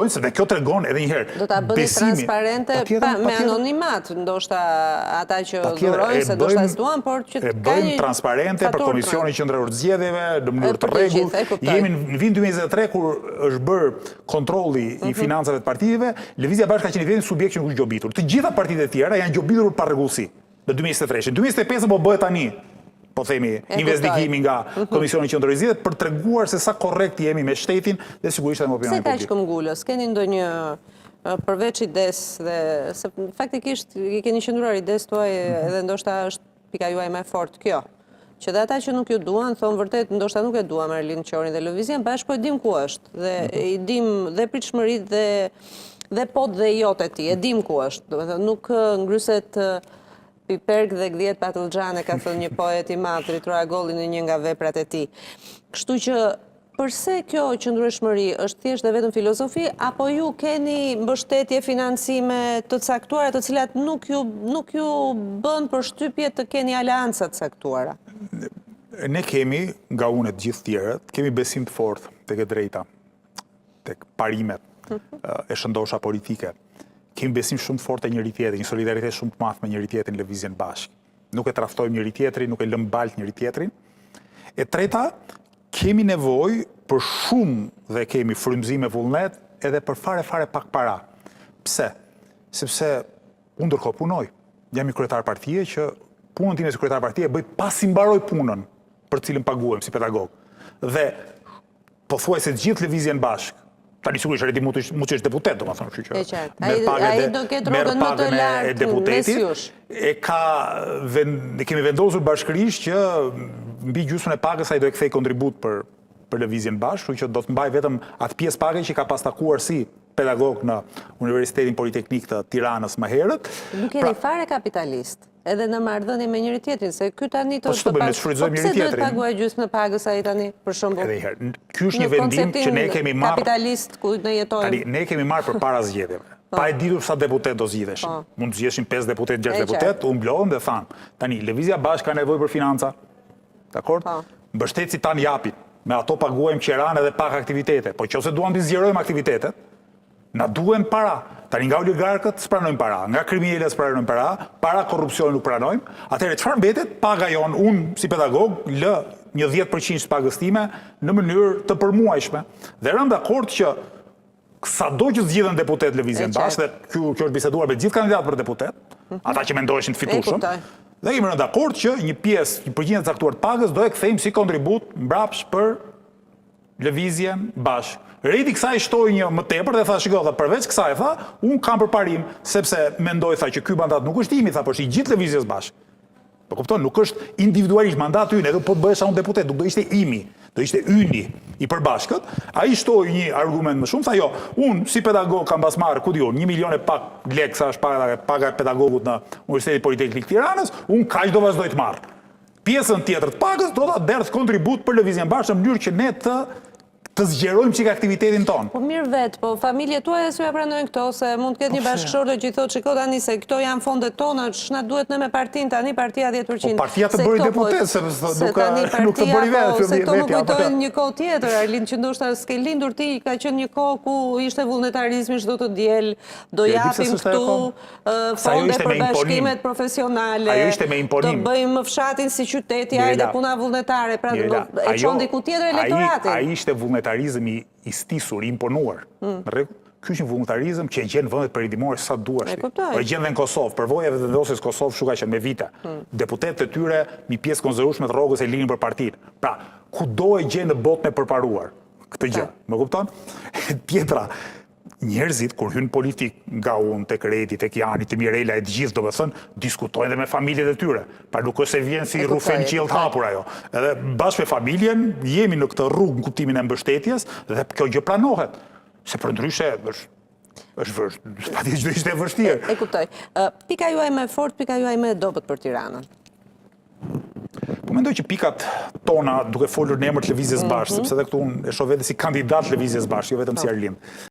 vazhdojnë, se dhe kjo tregon edhe një herë. Do ta bëni transparente pa, me anonimat, ndoshta ata që dhurojnë, se ndoshta s'duan, por që e bëjmë transparente për Komisionin Qendror të Zgjedhjeve në mënyrë të rregullt. Jemi në vitin 2023 kur është bërë kontrolli i mhm. financave të partive, Lëvizja Bashkë ka qenë i vetmi subjekt që nuk është gjobitur. Të gjitha partitë e tjera janë gjobitur për parregullsi. Në 2023-shin. 2025 po bëhet tani, po themi, investigimi nga mhm. Komisioni Qendror i Zgjedhjeve për treguar se sa korrekt jemi me shtetin dhe sigurisht edhe me opinionin publik. Pse kaq këmbëngulës? Keni ndonjë përveç idesë dhe se faktikisht i keni qëndruar idesë tuaj mhm. edhe ndoshta është pika juaj më e fortë kjo. Që dhe ata që nuk ju duan, thonë vërtet, ndoshta nuk e duam Arlind Qorin dhe Lëvizjen Bashkë, po e dim ku është. Dhe mhm. i dim dhe pritshmëritë dhe dhe pot dhe jot e tij, e dim ku është. Domethënë, nuk ngryset piperk dhe gdhihet patëllxhan, e ka thënë një poet i madh, Dritëro Agolli në një nga veprat e tij. Kështu që Përse kjo qëndrueshmëri është thjesht dhe vetëm filozofi, apo ju keni mbështetje, financime të caktuara të cilat nuk ju nuk ju bën përshtypje të keni aleanca të caktuara? Ne kemi, nga unë e të gjithë tjerët, kemi besim të fortë tek e drejta, tek parimet mhm. e shëndosha politike. Kemi besim shumë të fortë te njëri-tjetri, një solidaritet shumë të madh me njëri-tjetrin Lëvizjen Bashkë. Nuk e tradhtojmë njëri-tjetrin, nuk e lëmë baltë njëri-tjetrin. E treta, kemi nevojë për shumë dhe kemi frymëzim e vullnet edhe për fare fare pak para. Pse? Sepse unë ndërkohë punoj. Jam një kryetar partie që punën time si kryetar partie e bëj pasi mbaroj punën për të cilën paguhem si pedagog. Dhe pothuajse të gjithë Lëvizjen Bashkë, tani sigurisht Redi Muçi Muçi është deputet, domethënë, kështu që E merr pagën e do ketë rrogën më të lartë e deputetit, e ka vend, e kemi vendosur bashkërisht që mbi gjysmën e pagës ai do e kthejë kontribut për për Lëvizjen Bashkë, kështu që do të mbajë vetëm atë pjesë page që ka pas takuar si pedagog në Universitetin Politeknik të Tiranës më herët. Nuk jeni pra, fare kapitalist. Edhe në marrëdhënie me njëri-tjetrin, se ky tani të po ç'të bëjmë, ne shfrytëzojmë njëri-tjetrin. Po pse duhet paguajë gjysmën e pagës ai tani, për shembull? Edhe një herë, ky është një vendim që ne kemi marrë kapitalist ku ne jetojmë. Tani ne kemi marrë përpara zgjedhjeve. Po. Pa e ditur sa deputetë do zgjidheshin. Po. Mund të zgjidheshin 5 deputetë, 6 deputetë, u mblodhëm dhe thamë, tani Lëvizja Bashkë ka nevojë për financa. Dakord? Po. Mbështetësit tanë japin. Me ato paguajmë qeranë edhe pak aktivitete. Po qoftë se duam t'i zgjerojmë aktivitetet, Na duhen para. Tani nga oligarkët s'pranojmë para, nga kriminelët s'pranojmë para, para korrupsioni nuk pranojmë. Atëherë çfarë mbetet? Paga jonë, unë si pedagog lë një 10% të pagës time në mënyrë të përmuajshme. Dhe ramë dakord që sado që zgjidhen deputetë Lëvizjen Bashkë dhe kjo kjo është biseduar me gjithë kandidatët për deputetë, mhm. ata që mendoheshin të fitueshëm. Dhe kemi rënë dakord që një pjesë, një përqindje të caktuar të pagës do e kthejmë si kontribut mbrapsht për Lëvizjen Bashkë. Redi kësaj shtoi një më tepër dhe tha shiko tha përveç kësaj tha unë kam përparim sepse mendoj tha që ky mandat nuk është imi tha po është i gjithë Lëvizjes Bashkë. Po kupton, nuk është individualisht mandati ynë, edhe po të bëhesha unë deputet, nuk do ishte imi, do ishte yni i përbashkët. Ai shtoi një argument më shumë, tha jo, unë si pedagog kam pas marrë, ku di unë, 1 milion e pak lekë sa është paga, paga e pedagogut në Universitetin Politeknik të Tiranës, unë kaq do vazhdoj të marr. Pjesën tjetër të pagës do ta derdh kontribut për Lëvizjen Bashkë në mënyrë që ne të të zgjerojmë çik aktivitetin tonë. Po mirë vetë, po familjet tuaja s'jua pranojnë këto, se mund të ketë po një bashkëshorte që i thotë shiko tani se këto janë fondet tona, ç'na duhet ne me partinë tani, partia 10%. Po partia të bëri po, deputet, se se nuk tani nuk të bëri vetë, po, se këto më kujtojnë një kohë tjetër, Arlind, që ndoshta s'ke lindur ti, ka qenë një kohë ku ishte vullnetarizmi çdo të diel, do japim këtu, fonde për bashkimet profesionale, ajo ishte me imponim. Të bëjmë fshatin si qyteti, hajde puna vullnetare, pra e çon diku tjetër elektoratin. Ai ishte vullnetarizëm i, i stisur, i imponuar. Mm. Në rregull? Ky është një vullnetarizëm që e gjen në vendet perëndimore sa duash ti. Po e gjen dhe në Kosovë, përvoja e Vetëvendosjes në Kosovë kështu ka qenë me vite. Mm. Deputetët e tyre një pjesë konsiderueshme të rrogës e linin për partinë. Pra, kudo e gjen në botën e përparuar këtë gjë. Më kupton? Tjetra, Njerëzit kur hyjnë në politikë, nga unë tek Redi, tek Jani, te Mirela e të gjithë, domethënë, diskutojnë dhe me familjet e tyre. Pra nuk është se vjen si rrufe në qiell të hapur ajo. Edhe bashkë me familjen jemi në këtë rrugë në kuptimin e mbështetjes dhe kjo gjë pranohet. Se përndryshe është është vështirë, patjetër që do ishte e vështirë. E kuptoj. Pika juaj më e fortë, pika juaj më e dobët për Tiranën. Po mendoj që pikat tona, duke folur në emër të Lëvizjes Bashkë, mhm. sepse edhe këtu unë e shoh veten si kandidat Lëvizjes Bashkë, jo vetëm si po. Arlind.